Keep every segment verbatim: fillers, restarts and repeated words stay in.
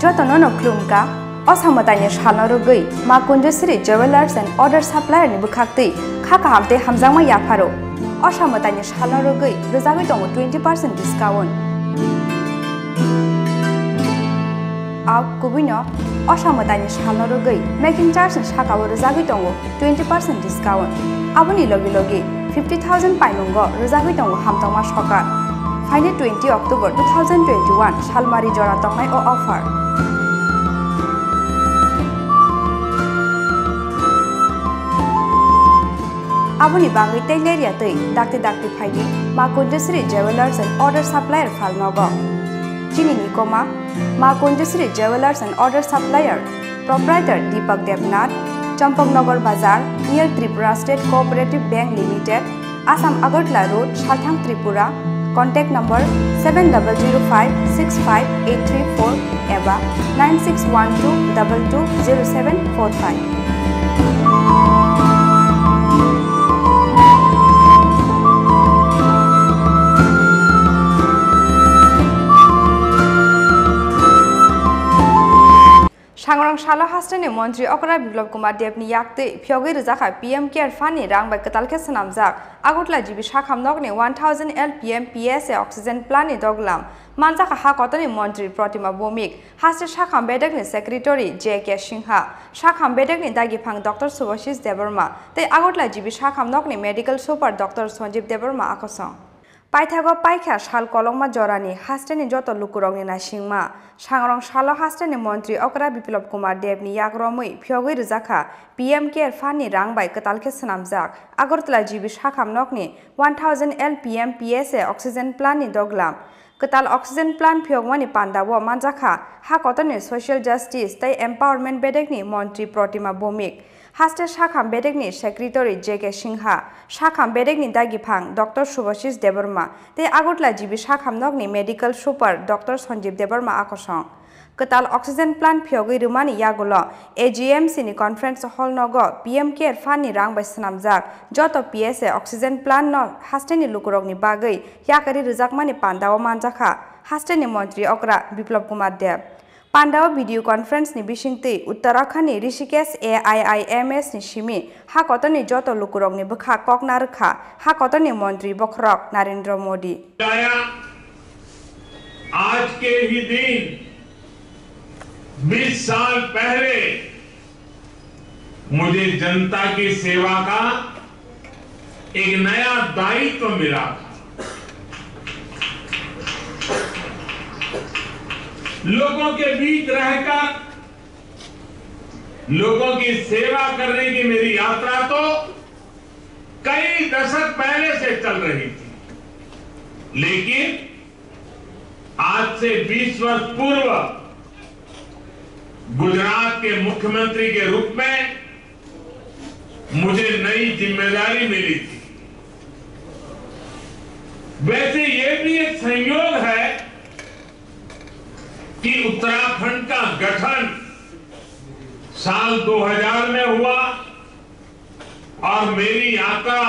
Jotono no khulumkha, o samwtaini salno rwgwi Ma Kunjasri Jewellers and Order Supplier ni bwkhaktwi kha kaham tei hamjakma yapharo. O samwtaini salno rwgwi rwjagwi tongo twenty percent discount. A kubuino o samwtaini salno rwgwi making charge ni sakao rwjagwi tongo twenty percent discount. Aboni logi logi fifty thousand paimungo rwjagwi tongo hamtokma sokar. Phaini twenty October two thousand twenty-one salmari jora tongnai o offer. Aboni bagwi tei lerya twi dakti dakti phaidi Ma Kunjasri Jewellers and Order Supplier phalnogo. Chini nikoma Ma Kunjasri Jewellers and Order Supplier, Proprietor Deepak Debnath, Champaknagar Bazar, near Tripura State Cooperative Bank Limited, Assam Agartala Road, Salthang, Tripura. Contact number seven double zero five six five eight three four eba nine six one two double two zero seven four five. Sangrong salo hasteni montri okra Biplab Kumar Debni yaktwi phiyogwi rwjakha P M Care Fund ni rang bai kwtal khe swnamjak Agartala G B sakham nokni one thousand L P M P S A oxygen plant ni doglam manjakha ha kotorni montri Protima Bhowmik, haste sakham bedekni secretary J K Singha, sakham bedekni dagiphang Doctor Subhashish Debbarma tei Agartala G B sakham nokni medical super Doctor Sanjeev Debbarma a kosong. Paithago paikha sal kolokma jorani hasteni joto lukurokni naisingma. Sangrong salo hasteni montri okra Biplab Kumar Debni yak romwi phiyogwi rwjakha P M Care Fund ni rang bai kwtal khe swnamjak Agartala G B sakham nokni one thousand L P M P S A oxygen plant ni doglam. Kwtal oxygen plant phiyokmani pandao manjakha ha kotorni Social Justice tei Empowerment bedekni montri Protima Bhowmik, haste sakham bedekni secretary J K Singha, sakham bedekni dagiphang Doctor Subhashish Debbarma tei Agartala G B sakham nokni medical super Doctor Sanjeev Debbarma a kosong. Kwtal oxygen plant phiyogwi rwmani yagulo A G M C ni conference hall nogo P M Care Fund ni rang bai swnamjak joto P S A oxygen plant no hasteni lukurokni bagwi yakarwi rwjakmani pandao manjakha hasteni montri okra Biplab Kumar Deb. Pandao video conference ni bisingtwi Uttarakhand ni Rishikesh A I I M S ni simi ha kotorni joto lukurokni bwkha kok narwkha, ha kotorni montri bokhorok Narendra Modi. आया, आज के ही दिन बीस साल पहले मुझे जनता की सेवा का एक नया दायित्व मिला था। लोगों के बीच रहकर लोगों की सेवा करने की मेरी यात्रा तो कई दशक पहले से चल रही थी, लेकिन आज से बीस वर्ष पूर्व गुजरात के मुख्यमंत्री के रूप में मुझे नई जिम्मेदारी मिली थी। वैसे ये भी एक संयोग है कि उत्तराखंड का गठन साल दो हज़ार में हुआ और मेरी यात्रा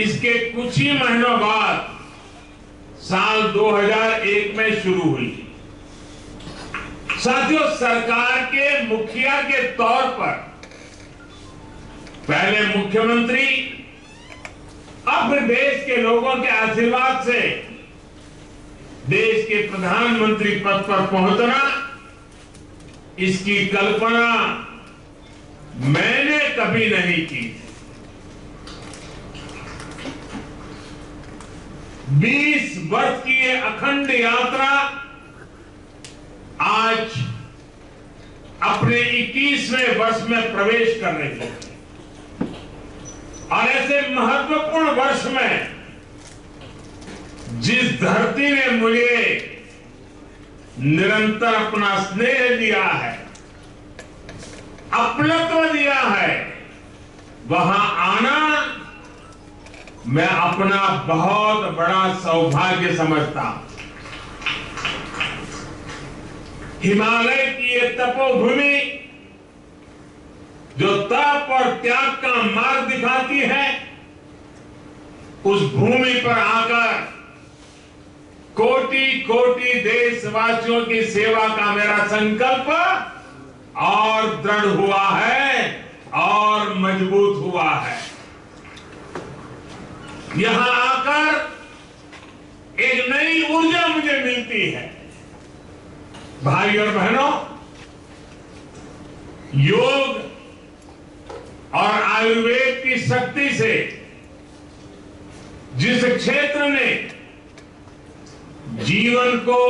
इसके कुछ ही महीनों बाद साल दो हज़ार एक में शुरू हुई। साथियों, सरकार के मुखिया के तौर पर पहले मुख्यमंत्री, अब देश के लोगों के आशीर्वाद से देश के प्रधानमंत्री पद पर पहुंचना, इसकी कल्पना मैंने कभी नहीं की थी। बीस वर्ष की ये अखंड यात्रा आज अपने इक्कीसवें वर्ष में प्रवेश कर रही है और ऐसे महत्वपूर्ण वर्ष में जिस धरती ने मुझे निरंतर अपना स्नेह दिया है, अपनत्व दिया है, वहां आना मैं अपना बहुत बड़ा सौभाग्य समझता हूं। हिमालय की ये तपोभूमि जो तप और त्याग का मार्ग दिखाती है, उस भूमि पर आकर कोटि कोटि देशवासियों की सेवा का मेरा संकल्प और दृढ़ हुआ है और मजबूत हुआ है। यहां आकर एक नई ऊर्जा मुझे मिलती है। भाई और बहनों, योग और आयुर्वेद की शक्ति से जिस क्षेत्र ने जीवन को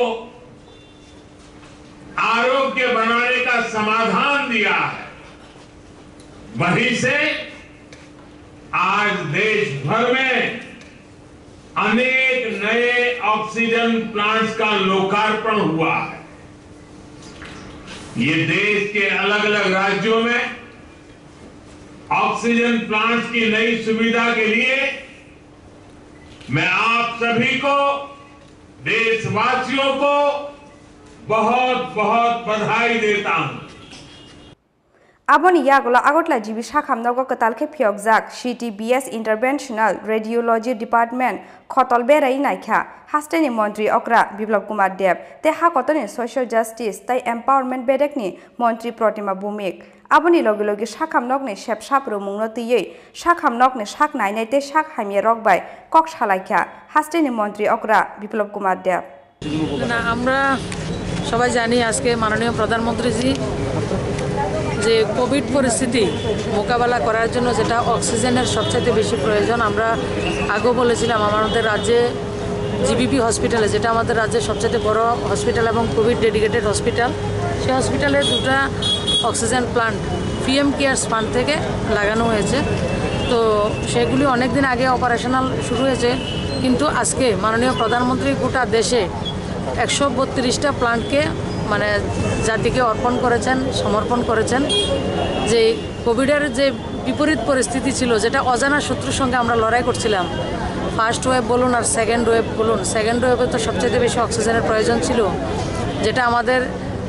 आरोग्य बनाने का समाधान दिया है, वहीं से आज देश भर में अनेक नए ऑक्सीजन प्लांट्स का लोकार्पण हुआ है। ये देश के अलग-अलग राज्यों में ऑक्सीजन प्लांट्स की नई सुविधा के लिए मैं आप सभी को, देशवासियों को बहुत, बहुत बधाई देता हूं। Aboni yagulo Agartala G B sakhamnogo kwtal khe phiyokjak C T B S Interventional Radiology Department khotol berai naikha hasteni montri okra Biplab Kumar Deb tei ha kotorni Social Justice tei Empowerment bedekni montri Protima Bhumik. Aboni logi logi sakhamnokni sep sap rwmungno twiwi sakhamnokni sak nainai tei sak hamyarok bai kok salaikha hasteni montri okra Biplab Kumar Deb. না, আমরা সবাই জানি আজকে মাননীয় প্রধানমন্ত্রীজি যে কোভিড পরিস্থিতি মোকাবেলা করার জন্য যেটা অক্সিজেনের সবচেয়ে বেশি প্রয়োজন, আমরা আগেও বলেছিলাম আমাদের রাজ্যে জিবিপি হসপিটালে, যেটা আমাদের রাজ্যের সবচেয়ে বড় হসপিটাল এবং কোভিড ডেডিকেটেড হসপিটাল, সেই হসপিটালে দুটা oxygen plant PM cares fund থেকে লাগানো হয়েছে। তো সেগুলি অনেক দিন আগে অপারেশনাল শুরু হয়েছে, কিন্তু আজকে মাননীয় প্রধানমন্ত্রী গোটা দেশে একশো বত্রিশটা প্লান্টকে, মানে, জাতিকে অর্পণ করেছেন, সমর্পণ করেছেন। যে কোভিডের যে বিপরীত পরিস্থিতি ছিল, যেটা অজানা শত্রুর সঙ্গে আমরা লড়াই করছিলাম, ফার্স্ট ওয়েভ বলুন আর সেকেন্ড ওয়েভ বলুন, সেকেন্ড ওয়েভে তো সবচেয়ে বেশি অক্সিজেনের প্রয়োজন ছিল, যেটা আমাদের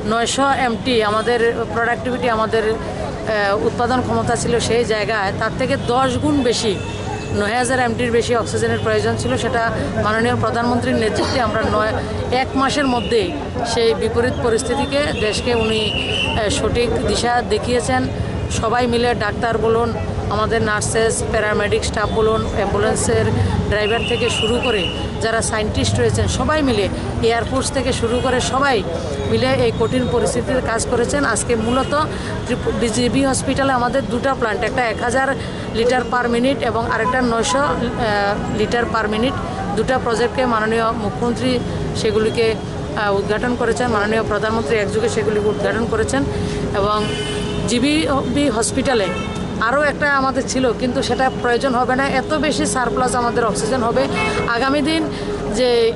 নয়শো এমটি আমাদের প্রোডাক্টিভিটি, আমাদের, আহ, উৎপাদন ক্ষমতা ছিল সেই জায়গায়, তার থেকে দশ গুণ বেশি, নয় হাজার এমটির বেশি অক্সিজেনের প্রয়োজন ছিল। সেটা মাননীয় প্রধানমন্ত্রীর নেতৃত্বে আমরা নয়, এক মাসের মধ্যেই সেই বিপরীত পরিস্থিতিকে দেশকে উনি, আহ, সঠিক দিশা দেখিয়েছেন। সবাই মিলে, ডাক্তার বলুন, আমাদের নার্সেস, প্যারামেডিক স্টাফ বলুন, অ্যাম্বুলেন্সের ড্রাইভার থেকে শুরু করে যারা সায়েন্টিস্ট রয়েছেন, সবাই মিলে, এয়ারফোর্স থেকে শুরু করে সবাই মিলে এই কঠিন পরিস্থিতিতে কাজ করেছেন। আজকে মূলত ত্রিপু-, বিজিবি হসপিটালে আমাদের দুটা প্ল্যান্ট, একটা এক হাজার লিটার পার মিনিট এবং আরেকটা নয়শো, আহ, লিটার পার মিনিট, দুটা প্রজেক্টকে মাননীয় মুখ্যমন্ত্রী সেগুলিকে, আহ, উদ্ঘাটন করেছেন, মাননীয় প্রধানমন্ত্রী একযোগে সেগুলি উদ্ঘাটন করেছেন। এবং জিবিবি হসপিটালে আরও একটা আমাদের ছিল, কিন্তু সেটা প্রয়োজন হবে না, এত বেশি সারপ্লাস আমাদের অক্সিজেন হবে। আগামী দিন যে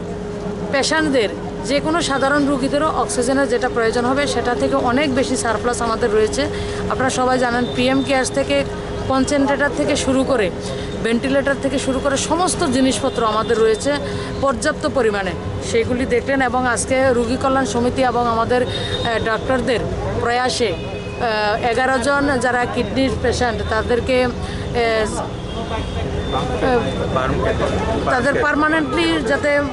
পেশেন্টদের, যে কোনো সাধারণ রুগীদেরও অক্সিজেনের যেটা প্রয়োজন হবে, সেটা থেকে অনেক বেশি সারপ্লাস আমাদের রয়েছে। আপনারা সবাই জানেন, পিএম কেয়ার্স থেকে কনসেন্ট্রেটর থেকে শুরু করে, ভেন্টিলেটর থেকে শুরু করে সমস্ত জিনিসপত্র আমাদের রয়েছে পর্যাপ্ত পরিমাণে। সেগুলি দেখলেন এবং আজকে রুগী কল্যাণ সমিতি এবং আমাদের, আহ, ডাক্তারদের প্রয়াসে, আহ, এগারো জন যারা কিডনির পেশেন্ট, তাদেরকে, আহ, আহ, তাদের পার্মানেন্টলি যাতে, আহ,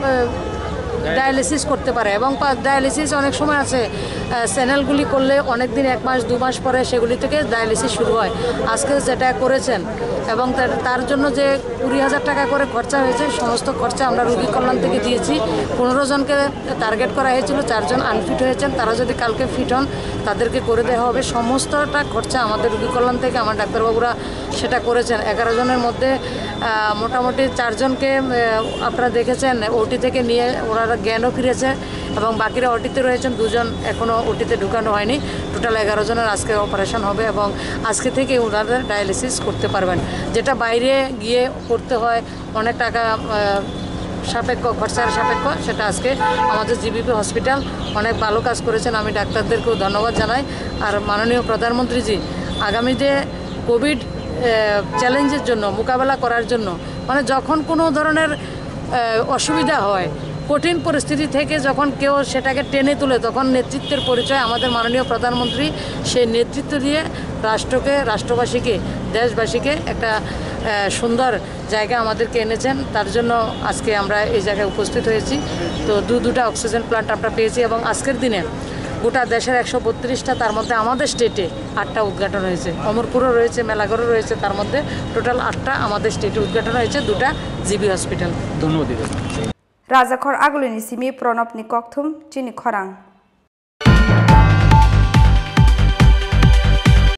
ডায়ালিসিস করতে পারে। এবং পা-, ডায়ালিসিস অনেক সময় আছে, আহ, চ্যানেলগুলি করলে অনেক দিন, এক মাস, দু মাস পরে সেগুলি থেকে ডায়ালিসিস শুরু হয়। আজকে যেটা করেছেন এবং তার, তার জন্য যে কুড়ি হাজার টাকা করে খরচা হয়েছে, সমস্ত খরচা আমরা রুগী কল্যাণ থেকে দিয়েছি। পনেরো জনকে টার্গেট করা হয়েছিল, চারজন আনফিট হয়েছেন, তারা যদি কালকে ফিট হন, তাদেরকে করে দেওয়া হবে। সমস্তটা খরচা আমাদের রুগী কল্যাণ থেকে আমার ডাক্তারবাবুরা সেটা করেছেন। এগারো জনের মধ্যে, আহ, মোটামুটি চারজনকে, আহ, আপনারা দেখেছেন, ওটি থেকে নিয়ে ওনারা জ্ঞানও ফিরেছে এবং বাকিরা ওটিতে রয়েছেন, দুজন এখনও ওটিতে ঢুকানো হয়নি। টোটাল এগারো জনের আজকে অপারেশন হবে এবং আজকে থেকে ওনাদের ডায়ালিসিস করতে পারবেন। যেটা বাইরে গিয়ে করতে হয়, অনেক টাকা, আহ, সাপেক্ষ, খরচার সাপেক্ষ, সেটা আজকে আমাদের জিবিপি হসপিটাল অনেক ভালো কাজ করেছেন। আমি ডাক্তারদেরকেও ধন্যবাদ জানাই। আর মাননীয় প্রধানমন্ত্রীজি আগামী যে কোভিড, আহ, চ্যালেঞ্জের জন্য, মোকাবেলা করার জন্য, মানে, যখন কোনো ধরনের, আহ, অসুবিধা হয়, কঠিন পরিস্থিতি থেকে যখন কেউ সেটাকে টেনে তুলে, তখন নেতৃত্বের পরিচয় আমাদের মাননীয় প্রধানমন্ত্রী সেই নেতৃত্ব দিয়ে রাষ্ট্রকে, রাষ্ট্রবাসীকে, দেশবাসীকে একটা আহ, সুন্দর জায়গা আমাদেরকে এনেছেন। তার জন্য আজকে আমরা এই জায়গায় উপস্থিত হয়েছি। তো দু দুটা অক্সিজেন প্ল্যান্ট আমরা পেয়েছি এবং আজকের দিনে গোটা দেশের একশো বত্রিশটা, তার মধ্যে আমাদের স্টেটে আটটা উদ্ঘাটন হয়েছে। অমরপুরও রয়েছে, মেলাঘরও রয়েছে, তার মধ্যে টোটাল আটটা আমাদের স্টেটে উদ্ঘাটন হয়েছে, দুটা জিবি হসপিটাল। ধন্যবাদ দিদি। Rajakhor agulini simi Pranabni kokthum chini khorang.